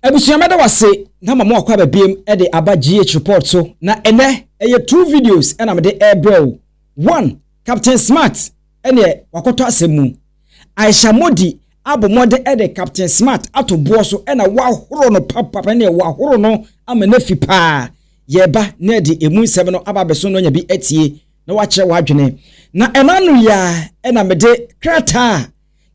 Abusua, mɛda wase na ma mo akɔ ababiem de aba GH Report so. Na ɛnɛ ɛyɛ two videos ɛna mede ɛrebrɛ wo. One, Captain Smart ɛneɛ wakɔtɔ asɛm mu. Aisha Modi abɔ mmɔden ɛde Captain Smart ato boɔ so ɛna wahoro no papapa, ɛneɛ wahoro no ama no afi paa. Yɛba na ɛde emu nsɛm no aba abɛso no anya bi atie na wakyerɛ w'adwene. Na ɛna no yia ɛna mede krataa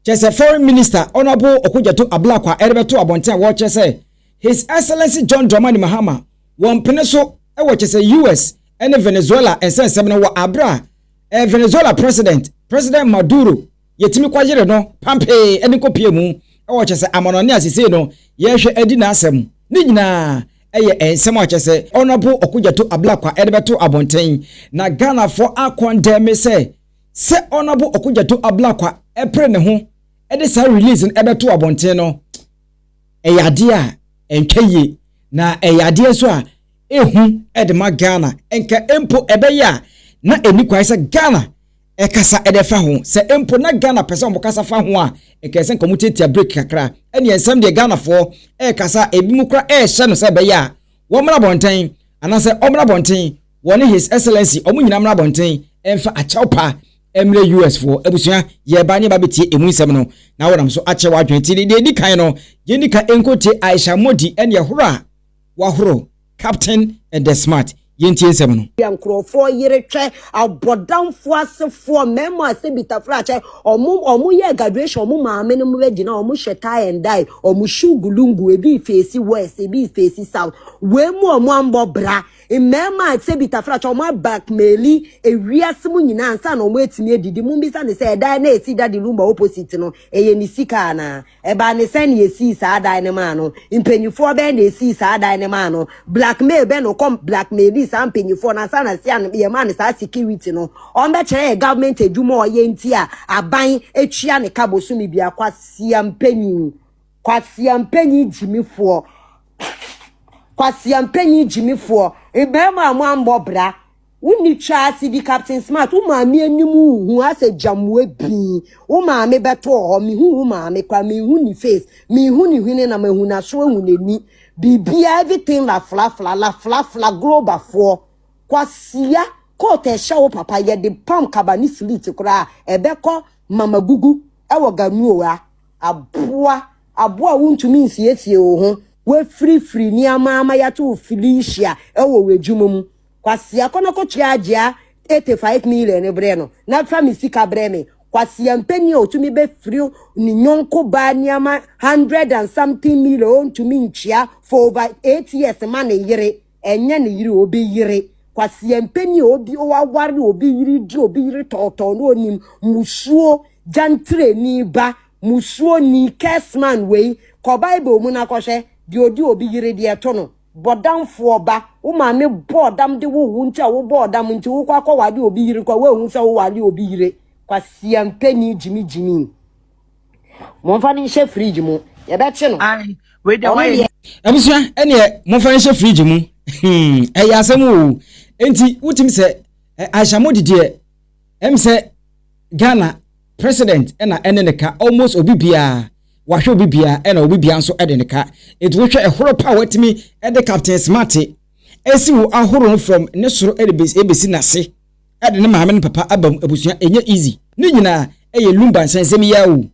kyerɛ sɛ Foreign Minister Honourable Okudzeto Ablakwa ɛde bɛto abɔnten a wɔrekyerɛ sɛ His Excellency John Dramani Mahama wɔn pene so ɛwɔ kyerɛ sɛ US ɛne Venezuela nsɛnsɛm no wɔ abere a Venezuela President Maduro yɛtumi kɔyere no pampee ɛne kɔpie mu ɛwɔ kyerɛ sɛ amanɔne a sesei no yɛrehwɛ adi n'asɛm ne nyinaa. Ɛyɛ nsɛm a kyerɛ sɛ Honourable Okudzeto Ablakwa ɛde bɛto abɔnten na Ghanafoɔ acondemn sɛ Honourable Okudzeto Ablakwa ɛpere ne ho ɛde saa release no ɛbɛto abɔnten no, ɛyɛ adeɛ a ɛntwa yie na ɛyɛ adeɛ nso a ehu ɛde ma Ghana. Nka mpo ɛbɛyɛ a na ɛni kwan sɛ Ghana ɛkasa ɛde fa ho, sɛ mpo na Ghana pɛ sɛ ɔmo kasa fa ho a, ɛkɛ sɛ nka ɔmo tietia break kakra. Ɛne nsɛm deɛ Ghanafoɔ ɛrekasa, ebi mu kora ɛrehyɛ no sɛ ɛbɛyɛ a wɔmmra abɔnten anaasɛ ɔmmra abɔnten, wɔne His Excellency ɔmo nyinaa mmra abɔnten ɛmfa akyɛw pa mmerɛ US foɔ. Abusua, yɛba ne ba bɛtie emu nsɛm no na wɔnam so akyɛ w'adwene. Ti deɛ edi kan no, yɛn kan nkotie Aisha Modi ɛne ɛhoro a wahoro Captain and the Smart. Yɛntie nsɛm no. Nkurɔfoɔ yere twɛ abɔdamfoɔ asefoɔ mmarima a sɛ bitafra akyɛ ɔmo yɛ graduation, ɔmo maame no mo bɛgyina, ɔmo hyɛ tie and dye, ɔmo shoe gulungu, ebi face west, ebi face south. Wei mu ɔmo ambɔ bra mmarima a sɛ bitafra akyɛ ɔmo ablackmail ewiase mu nyinaa ansa na ɔmo etumi edidi mu. Mbisa ne sɛ ɛdan na esi Daddy Lumba opposite no, ɛyɛ ne sika anaa? Ɛbaa ne sɛ ne esi saa dan ne maa no? Mpanyinfoɔ bɛn na esi saa dan ne maa no? Blackmail bɛn na ɔkɔ blackmail saa mpanyinfoɔ na ansa na si ano yɛ maa ne saa security no? Ɔmbɛkyerɛ yɛ government adwuma a ɔyɛ nti a aban etua ne ka bosomi bia. Kwasia mpanyin, kwasia mpanyin gyimifoɔ, kwasia mpanyin gyimifoɔ mmarima a mo ambɔ bra. Wonni twa ase di Captain Smart. Wo maame anim hu asɛ gyamoa bii. Wo maame bɛtoo hɔ, mehu wo maame kwa, mehu ne face, mehu ne hwene na mahu n'aso, ahu n'ani, biribia, everything la flafla la flafla. Globalfoɔ kwasia coat ɛhyɛ wo papa yɛde pam kaba ne slit koraa ɛbɛkɔ mama gugu ɛwɔ ganuowa. Aboa, aboa a wontumi nsiesie wo ho, wafirifiri nneɛma ama yɛato wo Felicia ɛwɔ w'adwuma mu. Kwasia kɔ na kɔtua agyea 85 million brɛ no na fa me sika brɛ me. Kwasia mpanyin a otumi bɛfiri ne nyɔnko baa nneɛma hundred and something million ontumi ntua for over 8 years ma ne yere, ɛnyɛ ne yere, obi yere. Kwasia mpanyin a obi waware obi yere di obi yere tɔɔtɔɔ na onim musuo gyantireni ba musuo ni kesman wei kɔ Bible mu na kɔhwɛ deɛ odi obi yere deɛ ɛto no. Bɔdamfoɔ ba, wo maame bɔɔ dam de wo wo nti a wobɔɔ dam nti wokɔ akɔwade obi yere kɔ woahu sɛ wowade obi yere. Kwasia mpanin gyimigyimi, momfa no nhyɛ fridge mu, yɛbɛkye no. Ai, wei deɛ ɔno wayɛ deɛ. Abusua, ɛneɛ momfa no nhyɛ fridge mu. Ɛyɛ asɛm o. Enti wotumi sɛ Aisha Modi deɛ sɛ Ghana president ɛna ɛne ne ka almost obi biara wahwɛ obi biara ɛna obi biara nso ɛde ne ka. Enti wohwɛ ɛhoro pa a watumi ɛde Captain Smart esi wo ahorow no from ne soro ɛde ebesi n'ase ɛde ne maame ne papa aba mu. Abusua, ɛnyɛ easy. Ne nyinaa ɛyɛ Lumba nsɛnsɛm yi o,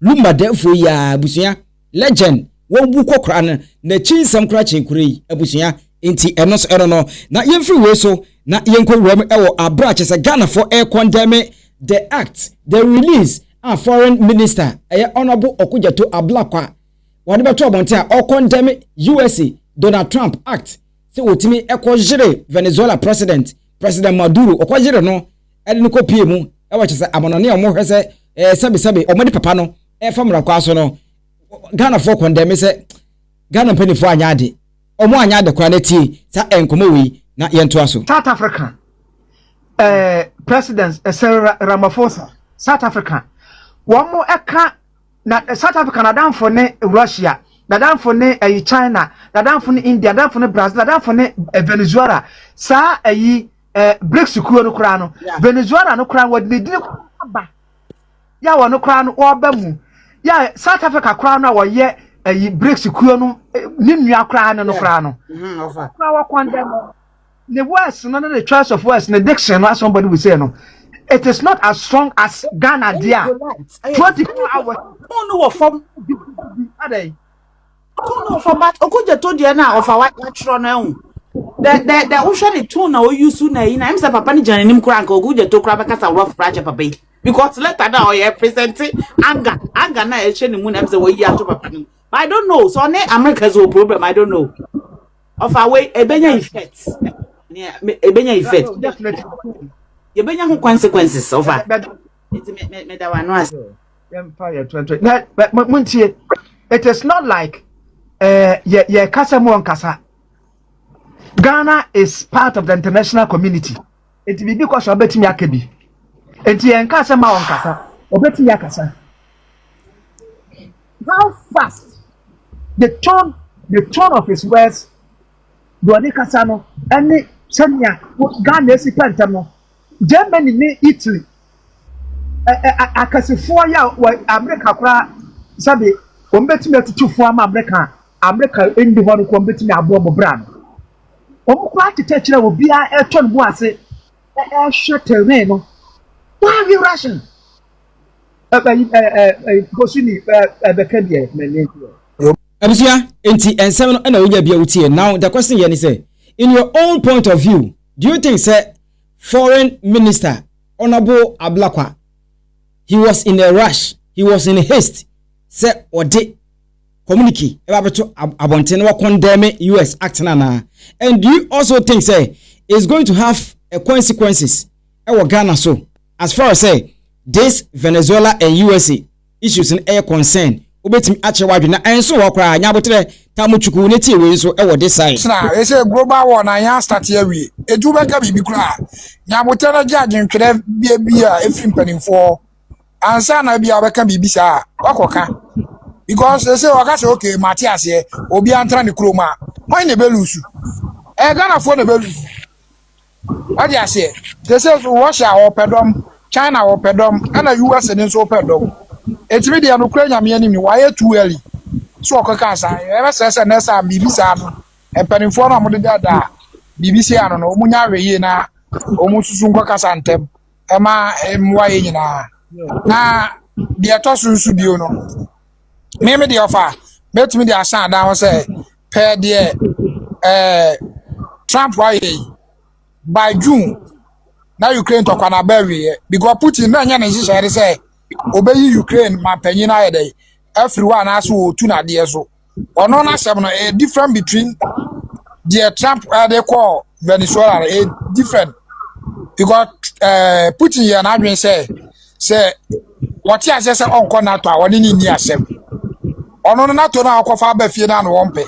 Lumba dɛfoɔ yi a. Abusua, legend wɔn bu kɔ koraa no n'akyi nsɛm koraa kyɛn kuro yi. Abusua, nti ɛno nso ɛno no na yɛmfiri wei so na yɛnkɔ wura mu ɛwɔ abere a kyerɛ sɛ Ghanafoɔ ɛrecondemn the act, the release a Foreign Minister ɛyɛ Honourable Okudzeto Ablakwa wɔde bɛto abɔnten a ɔcondemn USA Donald Trump act sɛ wɔtumi ɛkɔyere Venezuela president, President Maduro, ɔkɔyere no ɛde no kɔpie mu ɛwɔ kyerɛ sɛ amanɔne a wɔhwɛ sɛ sɛbesɛbe ɔmɔde papa no ɛfa mmara so no. Ghanafoɔ condemn sɛ Ghana mpanimfoɔ anyɛ ade, ɔmo anyɛ ade koraa. N'atie saa nkɔmɔ wei na yɛntoa so. South Africa President Cyril Ramaphosa, South Africa wɔn mo ɛka na South Africa n'adamfo ne Russia, n'adamfo ne ɛyi China, n'adamfo ne India, n'adamfo ne Brazil, n'adamfo ne Venezuela. Saa ɛyi BRICS kuo no koraa no, Venezuela no koraa wɔde ne din aba yà, wɔn koraa no wɔreba mu yà. South Africa koraa no a wɔyɛ Ɛyi BRICS kuo no ne nua koraa ne no koraa no koraa wɔ condemn ne words no ne the choice of words ne diction no, as somebody will say no, it is not as strong as Ghana deɛ 24 hours. Tone no wɔ fam. Adɛ. Tone no wɔ fam, but Okudzeto deɛ no a ɔfa watwerɛ no ɛho the wohwɛ ne tone na oyi so na yi na ɛm sɛ papa no gyina n'anim koraa nka Okudzeto koraa bɛkasa rough koraa kyɛ papa yi, because letter na ɔyɛ present anger na ɛhyɛ ne mu na ɛm sɛ wɔyi ato papa no. But I don't know, so ɔne America so wɔ problem. I don't know, ɔfa wei ebenya effect, ebenya effect. Definitely. Yɛbɛnya ho consequences, ɔfa nti me me da wa no ase. Yɛmfa yɛ 20 na montie, it is not like yɛ kasa mu ɔnkasa. Ghana is part of the international community, nti biribi kɔ so a ɔbɛtumi aka bi, nti yɛn kasa ma ɔnkasa, ɔbɛtumi akasa. How fast the tone of his words deɛ ɔde kasa no ɛne sɛnea Ghana esi pɛ ntɛm no, Germany ne Italy ɛ ɛ akɛsefoɔ yi a wɔ America koraa, sɛbi wɔn bɛtumi atutu fo ama America a America ndi hɔ no kɔ, wɔn bɛtumi aboɔ wɔn bra no, wɔn koraa tete kyerɛ obiara ɛtɔ ne mu ase ɛhwɛ terrain no. Why are we rushing? Ɛ ɛ ɛ ɛ Bosuni ɛ ɛbɛka deɛ mɛ ne. Abusua, nti nsɛm no ɛna wonya bia wotie. Now the question yɛ ni sɛ, in your own point of view, do you think sɛ Foreign Minister Honourable Ablakwa, he was in a rush, he was in a haste sɛ ɔde communique ɛba abɛto abɔnten na condemn US act na anaa? And do you also think say it's going to have a consequences ɛwɔ Ghana so as far as say this Venezuela and USA issues no ɛyɛ concern? Wobɛtumi akyerɛ w'adwene na ɛnso wɔ koraa nyabotrɛ tamuchuku ne tie wei nso ɛwɔ this side. Na ɛsɛ global war na yɛn astart awie etu bɛka biribi koraa, nyabotɛ no gye adwentwerɛ bia bi a ɛfiri mpanimfoɔ ansa na bi a wɔbɛka biribi saa a wakɔka, because ɛsɛ wɔka sɛ okay, mate aseɛ, obi antena ne kurom a wɔn na ɛbɛlose, ɛyɛ Ghanafoɔ na ɛbɛlose. Wade aseɛ sɛ so Russia wɔpɛ dɔm, China wɔpɛ dɔm, ɛna US ne nso wɔpɛ dɔm. Etimi deɛ no kura Nyame anim ni wayɛ too early so ɔkɔka saa. Ɛbɛsɛ sɛ next time biribi saa no, mpanimfoɔ no a wɔde daadaa biribi si ano no, wɔn nya ahwɛ yie na wɔn nso nkɔkasa ntɛm ɛma mmoa yɛ nyinaa. Na deɛ ɛtɔ so nso bio no, mímí deɛ ɔfa mɛtumi de asan adan ho sɛ pɛɛ deɛ Trump ayɛ yi, by June na Ukraine tɔkwa na aba awieɛ, because Putin na nyɛ ne nhyehyɛe de sɛ obeyi Ukraine mampanyin ayɛ dɛ afiri hɔ anaasɛ wɔtu n'adeɛ so. Ɔno n'asɛm no ɛyɛ different between deɛ Trump ɛde kɔɔ Venezuela no, ɛyɛ different because Putin yɛ n'adwene sɛ wɔte aseɛ sɛ ɔnkɔ NATO a ɔne ne nni asɛm. Ɔno no NATO no a ɔkɔfa aba fie no ano wɔmpɛ,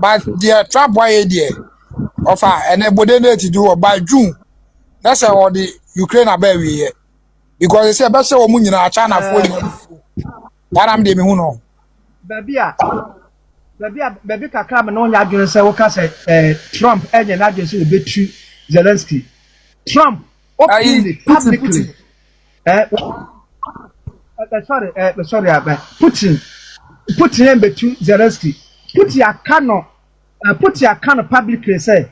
but deɛ Trump ayɛ deɛ ɔfa ɛnɛ bode no eti do wɔ by June na sɛ ɔde Ukraine aba awieɛ, because sɛ ɛbɛhyɛ wɔn nyinaa, Chinafoɔ nyinaa saa nam deɛ mehu no. Baabi a baabi kakra mi na ɔnyɛ adwene sɛ woka sɛ Trump ɛnyɛ n'adwene sɛ obetu Zelensky. Trump openly Ayi, Putin, publicly Putin. Sorry, sorry, Putin yɛn betu Zelensky. Putin aka no publicly sɛ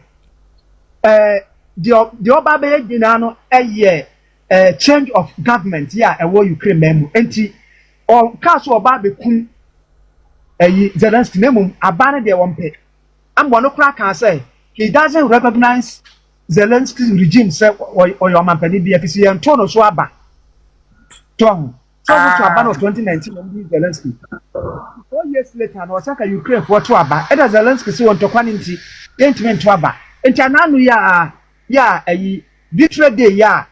deɛ ɔba bɛyɛ nyinaa no ɛyɛ change of government yi a ɛwɔ Ukraine man mu, nti ɔkaa so ɔba abɛkum ɛyi Zelensky, na mmom aba no deɛ wɔmpɛ ama ɔno koraa kaa sɛ he doesn't recognize Zelensky regime sɛ ɔyɛ ɔmampanin bi efisɛ yɛn to no so aba to ho sɛ ɔmo to aba no 2019 ɔmo di Zelensky. 4 years later na ɔsɛ ka Ukraine foɔ to aba, ɛna Zelensky sɛ wɔn ntɔkwa ne nti yɛntumi nto aba. Nti anaano yi a yɛ a ɛyi Victory Day yi a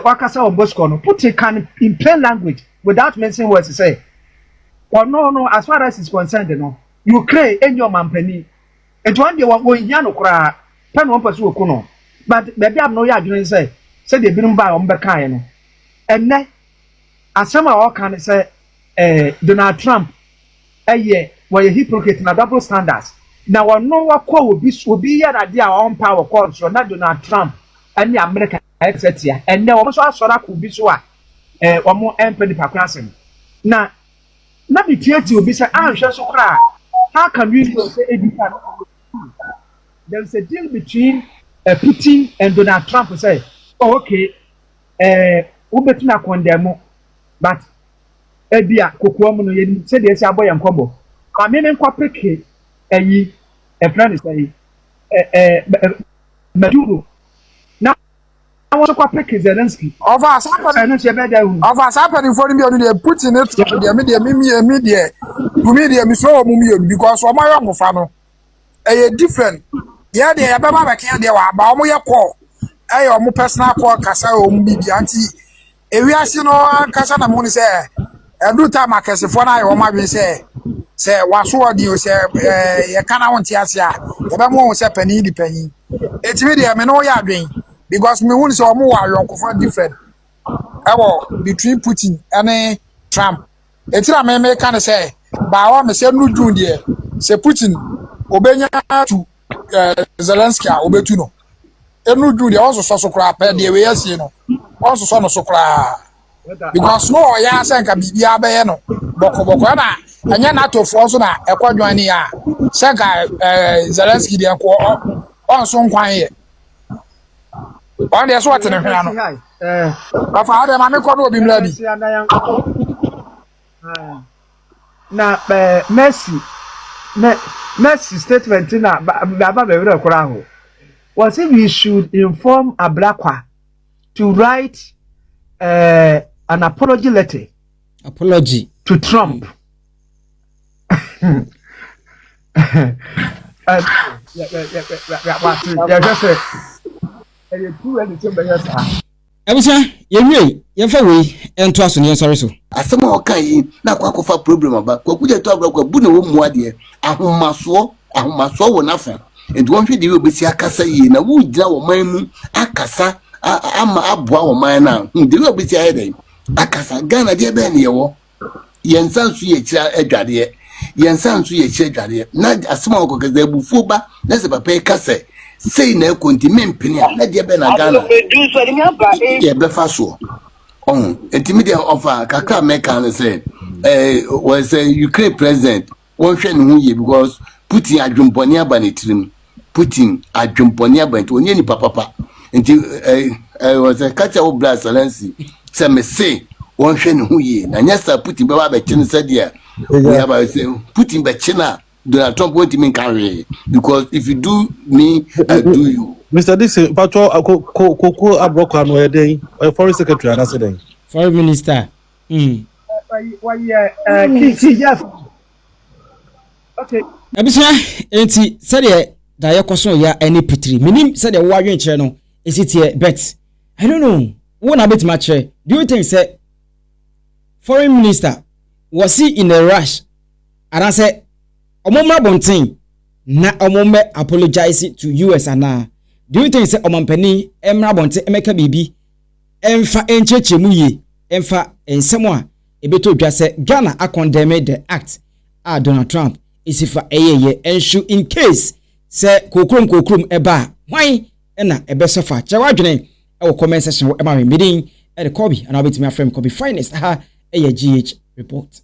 wakasa wɔ Moscow no, Putin can in plain language without mincing words say ɔno no, as far as is concerned no, Ukraine enyi ɔmampanin, nti wɔn deɛ wɔn hia no koraa pɛ na wɔn pɛ so wɔku no. But baabi a no yɛ adwene sɛ sɛdeɛ ebinom baa wɔn bɛkaeɛ no, ɛnɛ asɛm a ɔka ne sɛ Donald Trump ɛyɛ wɔyɛ hypocrite na double standards, na wɔno wakɔ obi yɛ adeɛ a ɔmpa wɔ kɔɔ so na Donald Trump ɛne America ɛsɛ tia. Ɛnɛ wɔn nso asɔre akɔ obi so a wɔn ɛmpɛ nipa koro asɛm na. Na metiatia obi sɛ anhwɛ so koraa how can we know sɛ ebi ka no there is a deal between Putin and Donald Trump sɛ oh okay eh, wobɛtumi akɔndɛmo but ebi a kokoa mu no yɛnim sɛdeɛ ɛsi abɔ yɛn nkɔmmɔ ma me menkɔ peke ɛyi ɛfrɛ no sɛ ɛ Maduro na wɔn nso kɔ peke Zelensky. Ɔfa saa pɛ ɛno nso yɛbɛda hu. Ɔfa saa mpanimfoɔ no mmienu deɛ, Putin ne Trump deɛ, me deɛ me mie me deɛ tumi deɛ mesuro wɔn mmienu because wɔn ayɔnkofa no ɛyɛ different. Yɛ deɛ yɛbɛba bɛka deɛ wɔ aba wɔn yɛ kɔɔ ɛyɛ wɔn personal call kasa wɔn biribi nti ewiase no ankasa na mo ne sɛ ɛdu time akɛsefoɔ no ayɛ wɔn adwene sɛ sɛ waso ɔde o sɛ yɛka na wɔn te ase a yɛbɛmo wɔn sɛ panin di panin. Etimi deɛ me ne wɔyɛ adwene because me hu sɛ wɔn wɔ ayɔnkofa different ɛwɔ between Putin ɛne Trump. Eti na me me ka ne sɛ baawa me sɛ nu June deɛ sɛ Putin obenya tu Zelensky a obetu no enu June deɛ ɔnsosɔ so koraa pɛ deɛ wei asie no ɔnsosɔ no so koraa because no ɔyɛ asɛ nka biribiara bɛyɛ no bɔkɔbɔkɔ ɛna ɛnyɛ NATOfoɔ nso na ɛkɔ dwan ni a sɛ nka Zelensky deɛ nko ɔnso nkwan yɛ ɔn deɛ so ɔte ne hwena no ɔfa ɔdeɛ maame kɔ no obi mmra bi. Na Mercy Mercy statement na aba bɛwerɛ koraa ho wɔse we should inform Ablakwa to write an apology letter apology to Trump. Yɛhwɛ sɛ ɛyɛ too early sɛ bɛyɛ saa. Abusua, yɛwie, yɛmfa wei ntoa so na yɛnsɔre so. Asɛm a ɔka yi na akɔ akɔfa problem aba. Kwaku gya to agorɔ kwa bu na wɔ mu adeɛ. Ahomasoɔ, ahomasoɔ wɔ n'afa. Nti wɔnhwɛ deɛ wɔbɛsi akasa yie na wogyina wɔ man mu akasa ama aboa wɔ man no a hu deɛ wɔbɛsi ayɛ dɛn akasa. Ghana deɛ bɛn ne yɛwɔ yɛn nsa nso yɛ kyerɛ adwadeɛ, yɛn nsa nso yɛ kyerɛ adwadeɛ na asɛm a wɔkɔ kasa abufuo ba na sɛ papa yi kasa sei na ɛkɔ nti mempene a na deɛ bɛn na Ghana yɛbɛfa soɔ ɔho. Nti mi deɛ ɔfa kakra mɛka no sɛ wɔ sɛ Ukraine president wɔnhwɛ ne ho yie because Putin adwembɔne aba ne tirim. Putin adwembɔne aba ne tirim, ɔnyɛ nipa papa. Nti ɛɛ wɔ sɛ kakyɛ wo bra Zelensky sɛ mese wɔnhwɛ ne ho yie na nyɛ sɛ Putin bɛba abɛkye no sɛdeɛ wɔyɛ aba sɛ Putin bɛkye no a Donald Trump wɔntumi nka hwee because if you do me, I do you. Mr. Dixon, patro koko aborɔkɔ ano ɔyɛ dɛn? Ɔyɛ foreign secretary anaasɛ dɛn? Foreign minister. Wɔyɛ kii yes, okay. Abusua, nti sɛdeɛ daeɛ kɔ so ya ne pitiri menim sɛdeɛ wo adwenkyerɛ no ɛsi teɛ, but I don't know wo na wobɛtumi akyerɛ. Do you think sɛ foreign minister was he in a rush anaasɛ ɔmo mmra abɔnten na ɔmo mmɛ apologize to US, anaa do you think sɛ ɔmampanin mmra abɔnten mmɛka biribi ɛmfa nkyerɛkyerɛ mu yie ɛmfa nsɛm a ɛbɛtɔ dwa sɛ Ghana acondemn the act a Donald Trump esi fa ɛyɛyɛ ɛnso in case sɛ kokurom kokurom ɛba a hwan ɛna ɛbɛsɔ fa? Kyerɛ w'adwene ɛwɔ comment section hɔ ɛma me. Medin ɛde Kɔbi anaa wobɛtumi afrɛ me Kɔbi Finest. Ha ɛyɛ GH Report.